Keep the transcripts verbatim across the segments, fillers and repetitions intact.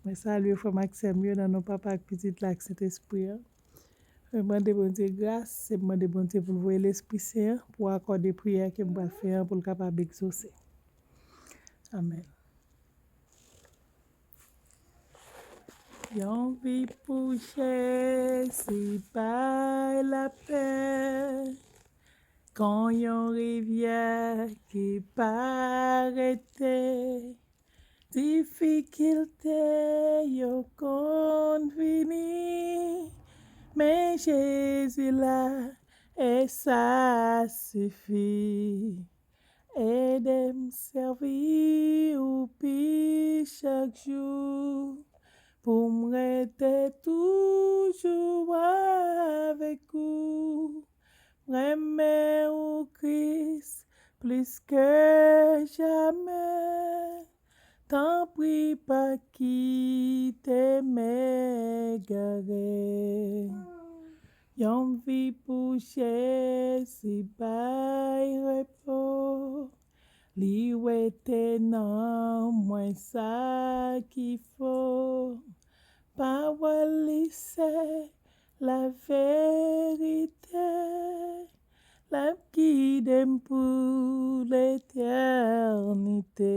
Mwen salye frè m ak sè m yo nan non Papa ak Pitit la ak Sentespri a. Mwen mande Bondye gras, e m mande Bondye pou l voye Lespri Sen an pou akòde priyè ke m pral fè an pou l kapab egzose. Amèn. Yon vi pou Jezi bay lapè, kon yon rivyè ki pa rete. Difikilte yo konn vini, men Jezi la, e sa sifi. Ede m sèvi ou pi chak jou, pou m rete toujou avèk ou. M renmen ou, Kris, plis ke jamè. Tanpri, pa kite m egare. Yon vi pou Jezi bay repo. Li wete nan mwen sa ki fo. Pawòl li se laverite. L ap gide m pou letènite.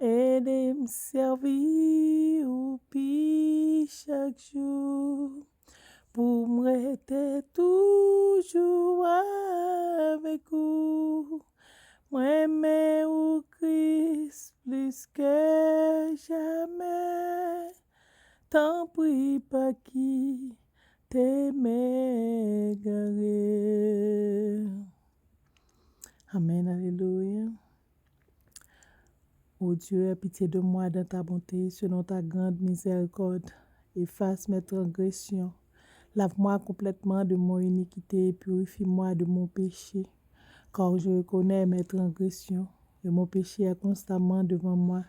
Ede m sèvi ou pi chak jou, pou m rete toujou avèk ou. M renmen ou, Kris, plis ke jamè. Tanpri, pa kite m egare. Amèn, alelouya. Ô Dieu, aie pitié de moi dans ta bonté, selon ta grande miséricorde. Efface mes transgressions. Lave-moi complètement de mon iniquité et purifie-moi de mon péché. Car je reconnais mes transgressions, et mon péché est constamment devant moi.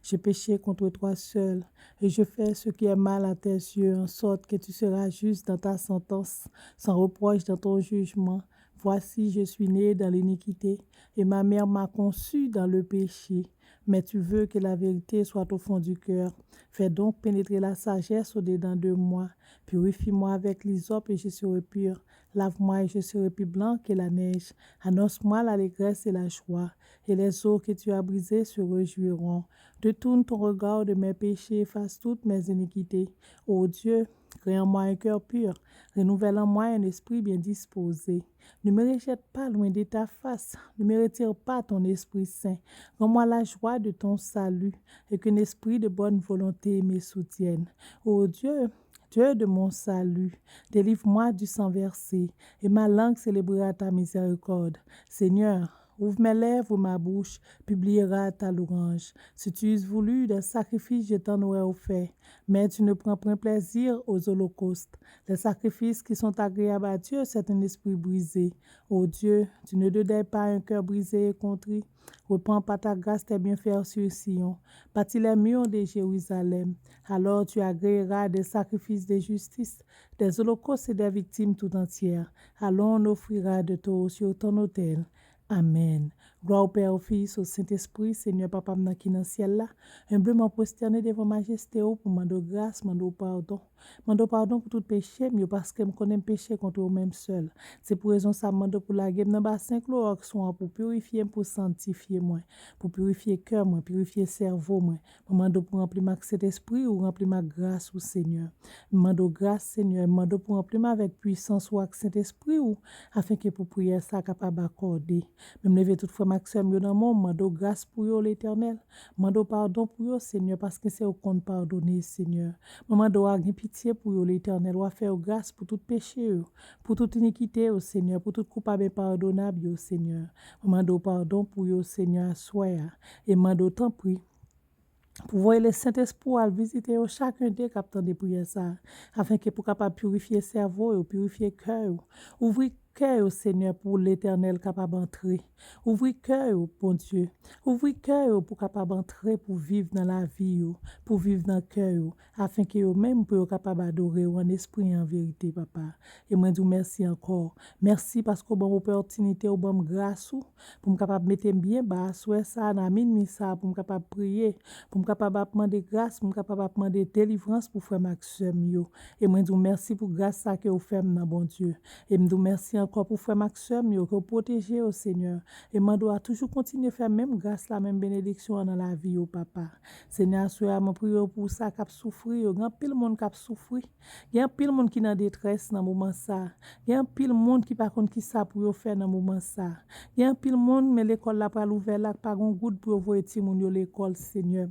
J'ai péché contre toi seul, et je fais ce qui est mal à tes yeux, en sorte que tu seras juste dans ta sentence, sans reproche dans ton jugement. Voici, je suis né dans l'iniquité, et ma mère m'a conçu dans le péché. Mais tu veux que la vérité soit au fond du cœur. Fais donc pénétrer la sagesse au-dedans de moi. Purifie-moi avec l'hysope et je serai pur. Lave-moi et je serai plus blanc que la neige. Annonce-moi l'allégresse et la joie, et les os que tu as brisés se réjouiront. Détourne ton regard de mes péchés, efface toutes mes iniquités. Ô Dieu, crée en moi un cœur pur, renouvelle en moi un esprit bien disposé. Ne me rejette pas loin de ta face, ne me retire pas ton Esprit Saint. Rends-moi la joie de ton salut, et qu'un esprit de bonne volonté me soutienne. Ô Dieu, Dieu de mon salut, délivre-moi du sang versé, et ma langue célébrera ta miséricorde. Seigneur, ouvre mes lèvres, ma bouche publiera ta louange. Si tu eusses voulu des sacrifices, je t'en aurais offert, mais tu ne prends point plaisir aux holocaustes. Les sacrifices qui sont agréables à Dieu, c'est un esprit brisé. Ô Dieu, tu ne dédaignes pas un cœur brisé et contrit. Répands par ta grâce tes bienfaits sur Sion. Bâtis les murs de Jérusalem. Alors tu agréeras des sacrifices de justice, des holocaustes et des victimes tout entières. Alors on offrira des taureaux sur ton autel. Amèn. Glwa au Père, au Fils, au Saint-Esprit, Senyè Papa m nan ki nan syèl la. Enbleman pwostène devan majeste ou pou mande w gras, mande w padon. Mande w padon pou tout peche m yo, paske m konnen m peche kont ou menm sèl. Se pou rezon sa m mande w pou lage m nan basen klowòks ou an, pou pirifye m, pou sanntifye mwen, pou pirifye kè mwen, pirifye sèvo mwen. Mwen mande w pou ranpli m ak Sentespri ou, ranpli m ak gras ou, Senyè. M mande w gras, Senyè, m mande w pou ranpli m avèk pwisans ou ak Sentespri ou, afenke pou priyè sa a kapab akòde. Men m leve tout frè m ak sè m yo nan men w, m mande w gras pou yo, Letènèl. M mande w padon pou yo, Senyè, paske se ou k konn padone, Senyè. Mwen mande w a gen pitye pou yo, Letènèl, w a fè yo gras pou tout peche yo, pou tout inikite yo, Senyè, pou tout koupab enpadonab yo, Senyè. Mwen mande w padon pou yo, Senyè, aswè a. E m mande w, tanpri, pou voye le Sentespri w al vizite yo, chaken de k ap tande priyè sa a, afenke pou kapab pirifye sèvo yo, pirifye kè yo, ouvri kè yo, Senyè, pou Letènèl kapab antre. Ouvri kè yo, Bondye. Ouvri kè yo pou kapab antre, pou viv nan lavi yo, pou viv nan kè yo, afenke yo menm pou yo kapab adore w an espri e an verite, Papa. E mwen di w mèsi ankò. Mèsi paske w ban m opòtinite, w ban m gras ou, pou m kapab mete m byen ba aswè sa a, nan minwi sa a, pou m kapab priye, pou m kapab ap mande gras, pou m kapab ap mande delivrans pou frè m ak sè m yo. E mwen di w mèsi pou gras sa ke w fè m nan, Bondye. E m di w mèsi ankò pou frè m ak sè m yo, ke w pwoteje yo, Senyè. E mande w a toujou kontinye fè menm gras la, menm benediksyon an nan lavi yo, Papa. Senyè, aswè a, mwen priye w pou sa k ap soufri yo. Gen anpil moun k ap soufri. Gen anpil moun ki nan detrès nan moman sa. Gen anpil moun ki pa konn ki sa pou yo fè nan moman sa. Gen anpil moun, men lekòl la pral ouvè la, pa gon goud pou yo voye timoun yo lekòl, Senyè.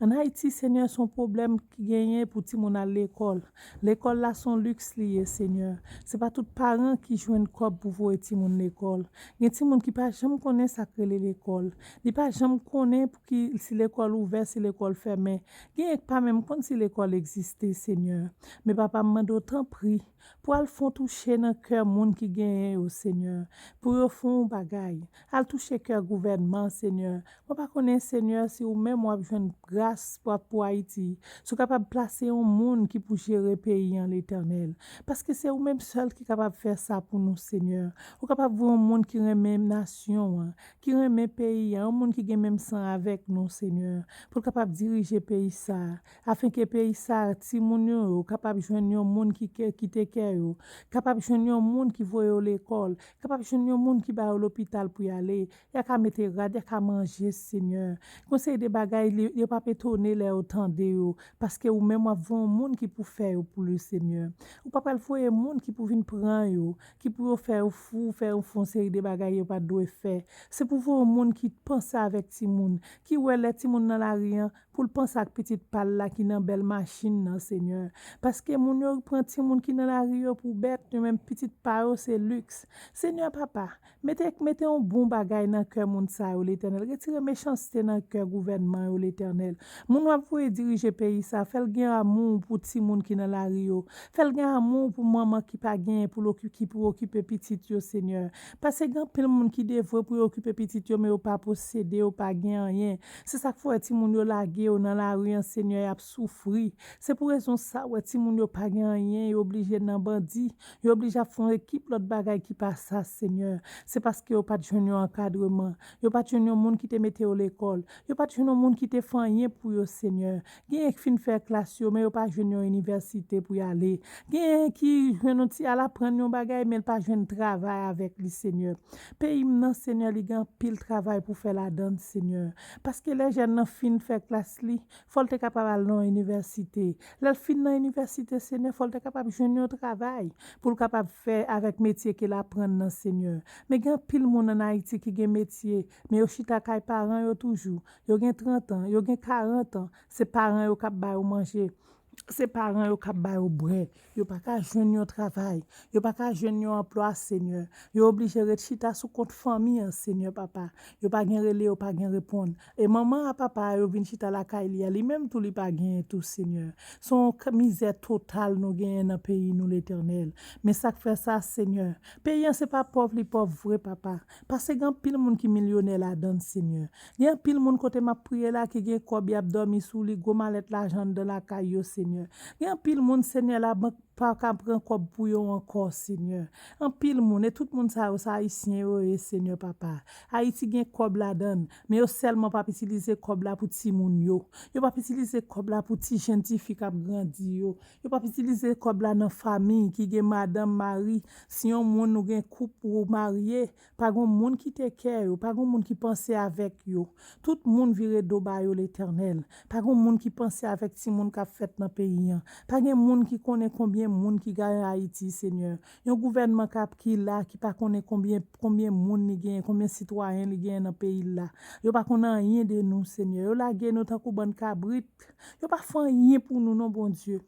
Ann Ayiti, Senyè, se yon pwoblèm ki genyen pou timoun al lekòl. Lekòl la se yon liks li ye, Senyè. Se pa tout paran ki jwenn kòb pou voye timoun lekòl. Gen timoun ki pa janm konnen sa k rele lekòl. Li pa janm konnen pou ki, si lekòl ouvè, si lekòl fèmen. Gen ki pa menm konn si lekòl egziste, Senyè. Men Papa, m mande w, tanpri, pou al fè yon touche nan kè moun ki genyen yo, Senyè. Pou yo fè yon bagay. Al touche kè gouvènman, Senyè. Mwen pa konnen, Senyè, si ou menm w ap jwenn gras pou, pou Ayiti. Si w kapab plase yon moun ki pou jere peyi an, Letènèl. Paske se ou menm sèl ki kapab fè sa pou nou, Senyè. Ou kapab voye yon moun ki renmen nasyon an, ki renmen peyi an, yon moun ki gen menm san avèk nou, Senyè, pou l kapab dirije peyi sa a, afenke peyi sa a, timoun yo, yo kapab jwenn yon moun ki kè, ki te kè yo, kapab jwenn yon moun ki voye yo lekòl, kapab jwenn yon moun ki ba yo lopital pou y ale, y a ka mete rad, y a ka manje, Senyè. Gon seri de bagay, li- yo p ap etone lè yo tande yo, paske ou menm w ap voye yon moun ki pou fè yo pou li, Senyè. Ou pa pral voye moun ki pou vin pran yo, ki pou yo fè yo fou, fè yo fè yon seri de bagay yo pa t dwe fè. Se pou voye yon moun ki panse avèk timoun, ki wè lè timoun nan lari an, pou l panse ak pitit pa l la ki nan bèl machin nan, Senyè. Paske moun yo pran timoun ki nan lari yo pou bèt, yo menm pitit pa yo se liks. Senyè Papa, mete, mete yon bon bagay nan kè moun sa yo, Letènèl. Retire mechanste nan kè gouvènman yo, Letènèl. Moun w ap voye dirije peyi sa, fè l gen amou pou timoun ki nan lari yo. Fè l gen amou pou manman ki pa genyen pou l oki- ki pou okipe pitit yo, Senyè. Paske gen anpil moun ki devwe pou yo okipe pitit yo, men yo pa posede, yo pa gen anyen. Se sa k fè w wè timoun yo lage yo nan lari an, Senyè, y ap soufri. Se pou rezon sa w wè timoun yo pa gen anyen, yo oblije nan bandi, yo oblije ap fè yon ekip lòt bagay ki pa sa, Senyè. Se paske yo pa t jwenn yon ankadreman, yo pa t jwenn yon moun ki te mete yo lekòl, yo pa t jwenn yon moun ki te fè anyen pou yo, Senyè. Genyen ki fin fè klas yo, men yo pa jwenn yon inivèsite pou y ale. Genyen ki jwenn yon ti al aprann yon bagay, men l pa jwenn travay avèk li, Senyè. Peyi m nan, Senyè, li gen anpil travay pou fè ladan l, Senyè. Paske lè jèn nan fin fè klas li, fò l te kapab al nan yon inivèsite. Lè l fin nan inivèsite, Senyè, fò l te kapab jwenn yon travay pou l kapab fè avèk metye ke l aprann nan, Senyè. Men gen anpil moun ann Ayiti ki gen metye, men yo chita kay paran yo toujou. Yo gen trant an, yo gen karant an, se paran yo k ap ba yo manje. Se paran yo k ap ba yo bwè. Yo pa ka jwenn yon travay. Yo pa ka jwenn yon anplwa, Senyè. Yo oblije ret chita sou kont fanmi an, Senyè Papa. Yo pa gen rele, yo pa gen reponn. E manman a papa a yo vin chita lakay li a, li menm tou li pa genyen tou, Senyè. Se yon k- mizè total nou genyen nan peyi nou, Letènèl. Men sa k fè sa, Senyè, peyi an se pa pòv li pòv vre, Papa. Paske gen anpil moun ki milyonè ladan l, Senyè. Gen anpil moun kote m ap priye la ki gen kòb y ap dòmi sou li, gwo malèt lajan anndan lakay yo, Senyè. Gen anpil moun, Senyè, labank pa ka pran kòb pou yo ankò, Senyè. Anpil moun, e tout moun sa yo, se Ayisyen yo ye, Senyè Papa. Ayiti gen kòb ladan l, men yo sèlman p ap itilize kòb la pou timoun yo. Yo p ap itilize kòb la pou ti jèn tifi k ap grandi yo. Yo p ap itilize kòb la nan fanmi ki gen madanm, mari. Si yon moun ou gen koup ou marye, pa gen moun ki te kè yo, pa gen moun ki panse avèk yo. Tout moun vire do ba yo, Letènèl. Pa gen moun ki panse avèk timoun k ap fèt nan peyi an. Pa gen moun ki konnen konbyen moun ki gaye Ayiti, Senyè. Yon gouvènman k ap ki la, ki pa konnen konbyen, konbyen moun li genyen, konbyen sitwayen li genyen nan peyi l la. Yo pa konn anyen de nou, Senyè. Yo lage nou tankou bann kabrit. Yo pa fè anyen pou nou, non, Bondye.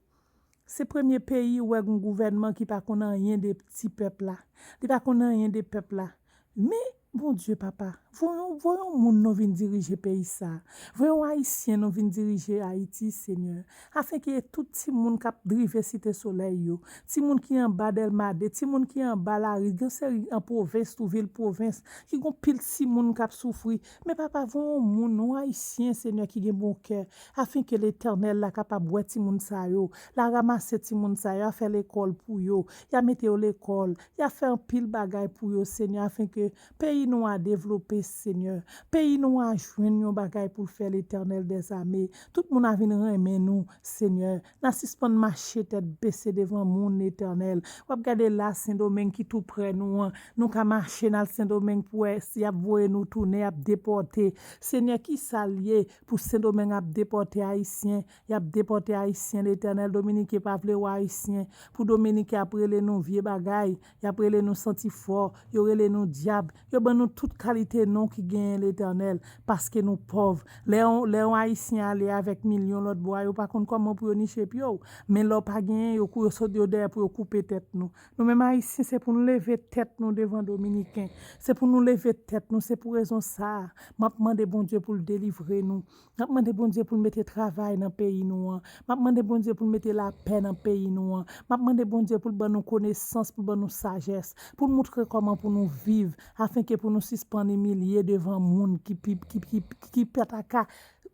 Se premye peyi ou wè gen gouvènman ki pa konn anyen de ti pèp la. Li pa konn anyen de pèp la. Men, Bondye, papa, voye yon, voye yon moun nou vin dirije peyi sa. Voye yon Ayisyen nou vin dirije Ayiti, Senyè. Afenke tout timoun k ap drive Site Solèy yo, timoun ki anba Dèlma de, timoun ki anba lari, gen seri an pwovens tou, vil pwovens, ki gon pil timoun k ap soufri. Men, papa, voye yon moun, yon Ayisyen, Senyè, ki gen bon kè, afenke Letènèl la kapab wè timoun sa yo, la ranmase timoun sa yo, a fè lekòl pou yo, y a mete yo lekòl, y a fè anpil bagay pou yo, Senyè, afenke peyi nou a devlope, Senyè. Peyi nou a jwenn yon bagay pou l fè, Letènèl dèzame. Tout moun a vin renmen nou, Senyè. N a sispann mache tèt bese devan moun, Letènèl. W ap gade la, Sendomeng ki tou prè nou an. Nou ka mache n al Sendomeng pou wè si y ap voye nou tounen, y ap depòte. Senyè, ki sa l ye pou Sendomeng ap depòte Ayisyen? Y ap depòte Ayisyen, Letènèl. Dominiken pa vle wè Ayisyen. Pou Dominiken ap rele nou vye bagay, y ap rele nou santifò, yo rele nou dyab, yo ban nou tout kalite non ki genyen, Letènèl, paske nou pòv. Lè yon, lè yon Ayisyen ale avèk milyon lòt bò a, yo pa konn kòman pou yo niche pye w. Men lè w pa genyen, yo kou yo sot yo dèyè pou yo koupe tèt nou. Nou menm Ayisyen, se pou nou leve tèt nou devan Dominiken. Se pou nou leve tèt nou. Se pou rezon sa a, m ap mande Bondye pou l delivre nou. M ap mande Bondye pou l mete travay nan peyi nou an. M ap mande Bondye pou l mete lapè nan peyi nou an. M ap mande Bondye pou l ban nou konesans, pou l ban nou sajès, pou l moutre kòman pou nou viv, afenke pou nou sispann imilye devan moun ki pi, ki, ki, ki pa ta ka.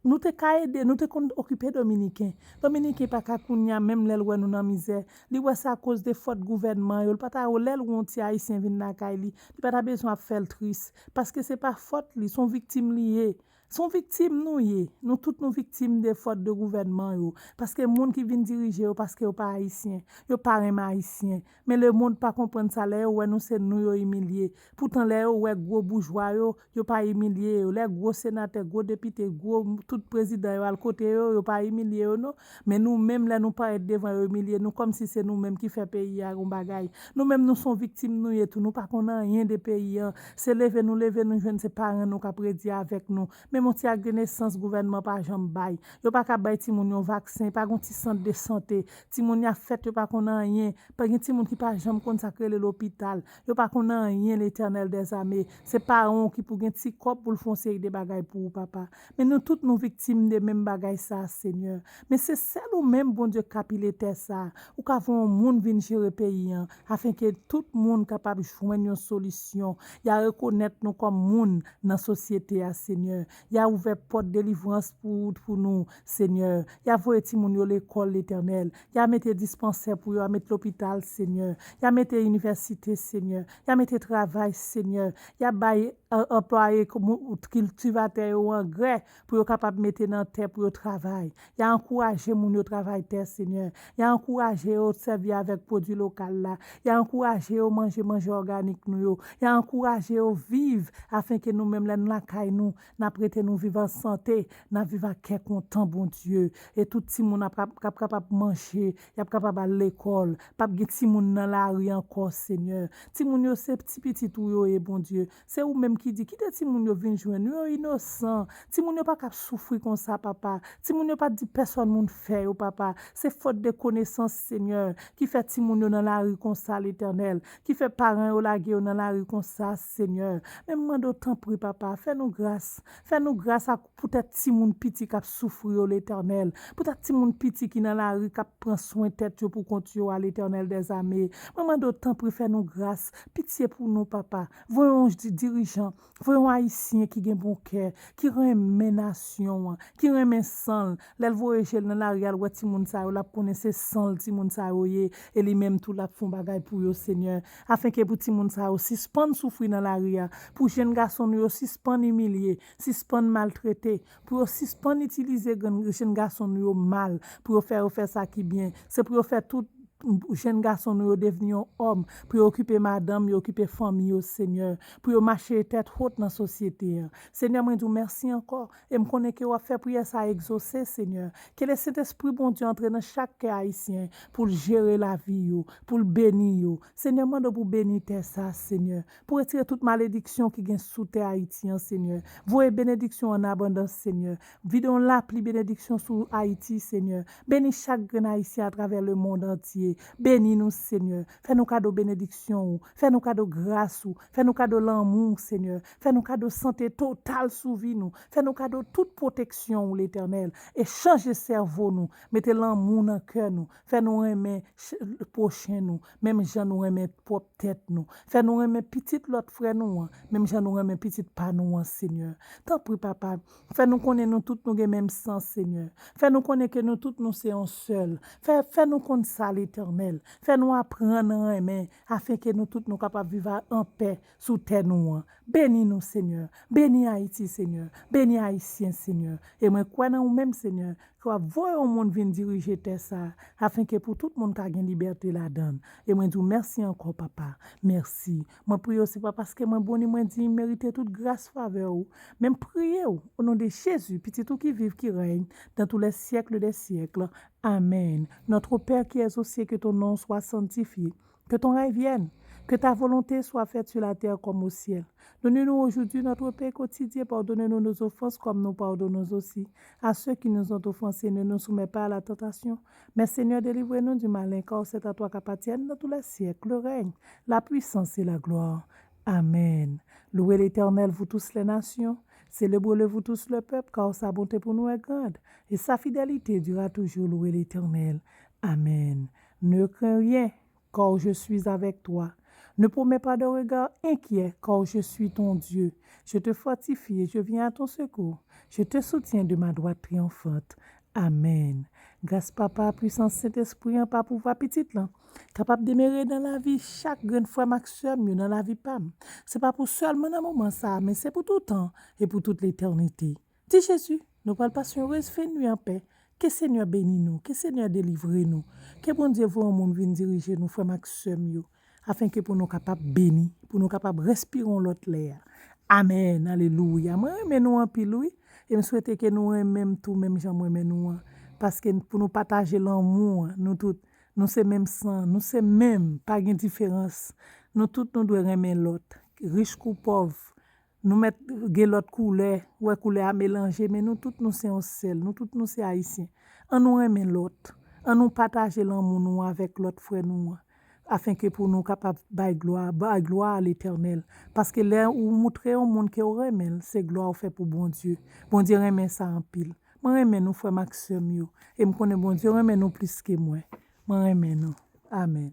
Nou te ka ede, nou te konn okipe Dominiken. Dominiken pa ka kounye a, menm lè l wè nou nan mizè, li wè se akoz de fòt gouvènman yo. Li pa ta, lè l wè yon ti Ayisyen vin lakay li, li pa ta bezwen ap fè l tris. Paske se pa fòt li, se yon viktim li ye. Se yon viktim nou ye. Nou tout nou viktim de fòt de gouvènman yo. Paske moun ki vin dirije yo, paske yo pa Ayisyen. Yo pa renmen Ayisyen. Men lemonn pa konprann sa, lè yo wè nou, se nou yo imilye. Poutan lè yo wè gwo boujwa yo, yo pa imilye yo. Lè gwo senatè, gwo depite, gwo tout prezidan yo al kote yo, yo pa imilye yo non. Men nou menm, lè nou parèt devan yo, imilye nou, kòmsi se nou menm ki fè peyi a yon bagay. Nou menm, nou se yon viktim nou ye tou. Nou pa konn anyen de peyi an. Se leve nou leve, nou jwenn se paran nou k ap redi avèk nou. Menm yon ti akte de nesans gouvènman pa janm bay. Yo pa ka bay timoun yo vaksen, pa gon ti sant de sante. Timoun y ap fèt, yo pa konn anyen. Pa gen timoun ki pa janm konn sa k rele lopital. Yo pa konn anyen, Letènèl dèzame. Se paran w ki pou gen ti kòb pou l fè yon seri de bagay pou ou, papa. Men nou tout nou viktim de menm bagay sa a, Senyè. Men se sèl ou menm, Bondye, k ka pile tè sa a. Ou ka voye yon moun vin jere peyi an, afenke tout moun kapab jwenn yon solisyon. Y a rekonèt nou kòm moun nan sosyete a, Senyè. Y a ouvè pòt delivrans pou, pou nou, Senyè. Y a voye timoun yo lekòl, Letènèl. Y a mete dispansè pou yo, y a mete lopital, Senyè. Y a mete inivèsite, Senyè. Y a mete travay, Senyè. Y a bay, a, anplwaye kiltivatè yo angrè pou yo kapab mete nan tè pou yo travay. Y a ankouraje moun yo travay tè, Senyè. Y a ankouraje yo sèvi avèk pwodui lokal la. Y a ankouraje yo manje manje òganik nou yo. Y a ankouraje yo viv afenke nou menm, lè n lakay nou, n ap rete nou viv an sante, n ap viv ak kè kontan, Bondye. E tout timoun ap, ap, ap kapab manje, y ap kapab al lekòl. P ap gen timoun nan lari ankò, Senyè. Timoun yo se ti pitit ou yo ye, Bondye. Se ou menm ki di, kite timoun yo vin jwenn nou, yo inosan. Timoun yo pa ka ap soufri konsa, papa. Timoun yo pa t di pèsòn moun fè yo, papa. Se fòt de konesans, Senyè, ki fè timoun yo nan lari konsa, Letènèl, ki fè paran yo lage yo nan lari konsa, Senyè. Men m mande w, tanpri, papa, fè nou gras. Fè nou gras ak poutèt timoun piti k ap soufri yo, Letènèl. Poutèt timoun piti ki nan lari, k ap pran swen tèt yo pou kont yo a, Letènèl dèzame. Mwen mande w, tanpri, fè nou gras. Pitye pou nou, papa. Voye yon di-, dirijan, voye yon Ayisyen ki gen bon kè, ki renmen nasyon an, ki renmen san l. Lè l voye je l nan lari a, l wè timoun sa yo, l ap konnen se san l timoun sa yo ye, e li menm tou l ap fè yon bagay pou yo, Senyè. Afenke pou timoun sa yo sispann soufri nan lari a, pou jèn gason nou yo sispann imilye, sispann maltrete, pou yo sispann itilize grenn jèn gason nou yo mal, pou yo fè yo fè sa ki byen. Se pou yo fè tout jèn gason nou yo devni yon òm, pou yo okipe madanm yo, okipe fanmi yo, Senyè, pou yo mache tèt wot nan sosyete an. Senyè, mwen di w mèsi ankò, e m konnen ke w ap fè priyè sa a egzose, Senyè. Ke Lesentespri Bondye antre nan chak kè ayisyen pou l jere lavi yo, pou l beni yo. Senyè, mande w pou w beni tè sa a, Senyè, pou retire tout malediksyon ki gen sou tè Ayiti an, Senyè. Voye benediksyon an abondans, Senyè. Vide yon lapli benediksyon sou Ayiti, Senyè. Beni chak grenn Ayisyen atravè lemonn antye. Beni nou, Senyè. Fè nou kado benediksyon ou. Fè nou kado gras ou. Fè nou kado lanmou w, Senyè. Fè nou kado sante total sou vi nou. Fè nou kado tout pwoteksyon ou, Letènèl. E chanje sèvo nou. Mete lanmou nan kè nou. Fè nou renmen ch- pwochen nou, menm jan nou renmen pwòp tèt nou. Fè nou renmen pitit lòt frè nou an, menm jan nou renmen pitit pa nou an, Senyè. Tanpri, Papa, fè nou konnen nou tout nou gen menm san, Senyè. Fè nou konnen ke nou tout nou se yon sèl. Fè, fè nou konn sa, Letènèl. Fè nou aprann renmen, afen ke nou tout nou kapab viv a- an pè sou tè nou an. Beni nou, Senyè. Beni Ayiti, Senyè. Beni Ayisyen, Senyè. E mwen kwè nan ou menm, Senyè, ke w ap voye yon moun vin dirije tè sa a, afen ke pou tout moun ka gen libète ladan l. E mwen di w mèsi ankò, Papa. Mèsi. Mwen priye w, se pa paske mwen bon ni mwen diy m merite tout gras, favè ou, men m priye w, o non de Jezi, Pitit ou ki viv, ki règne dans tous les siècles des siècles. Amen. Notre Père qui es aux cieux, que ton nom soit sanctifié, que ton règne vienne, que ta volonté soit faite sur la terre comme au ciel. Donne-nous aujourd'hui notre pain quotidien, pardonne-nous nos offenses comme nous pardonnons aussi à ceux qui nous ont offensés. Ne nous soumets pas à la tentation, mais Seigneur, délivre-nous du malin, car c'est à toi qu'appartiennent dans tous les siècles le règne, la puissance et la gloire. Amen. Louez l'Éternel, vous tous les nations, célébrez-le, vous tous le peuple, car sa bonté pour nous est grande, et sa fidélité dure à toujours. Louez l'Éternel. Amen. Ne crains rien, car je suis avec toi. Ne promets pas de regard inquiet, car je suis ton Dieu. Je te fortifie et je viens à ton secours. Je te soutiens de ma droite triomphante. Amen. Gras Papa, pwisans Sentespri an pa pouvwa Pitit lan kapab demere nan lavi chak grenn frè m ak sè m yo, nan lavi pa m. Se pa pou sèlman nan moman sa a, men se pou toutan e pou tout letènite. Di Jezi, nou pral pase yon rès fin nwi an pè. Ke Senyè beni nou, ke Senyè delivre nou, ke Bondye voye yon moun vin dirije nou, frè m ak sè m yo, afen ke pou nou kapab beni, pou nou kapab respire yon lòt lè a. Amèn, alelouya. Mwen renmen nou anpil, wi. E m swete ke nou renmen m tou, menm jan mwen renmen nou an. Paske pou nou pataje lanmou an, nou tout, nou se menm san, nou se menm, pa gen diferans. Nou tout, nou dwe renmen lòt. Rich kou pòv, nou mèt gen lòt koulè, wè koulè a melanje, men nou tout, nou se yon sèl, nou tout, nou se Ayisyen. An nou renmen lòt. An nou pataje lanmou nou avèk lòt frè nou an. Afen ke pou nou kapab bay glwa, bay glwa a Letènèl. Paske lè ou moutre yon moun ke w renmen l, se glwa ou fè pou Bondye. Bondye renmen sa anpil. Mwen renmen nou, frè m ak sè m yo. E m konnen Bondye renmen nou plis ke mwen. Mwen renmen nou. Amèn.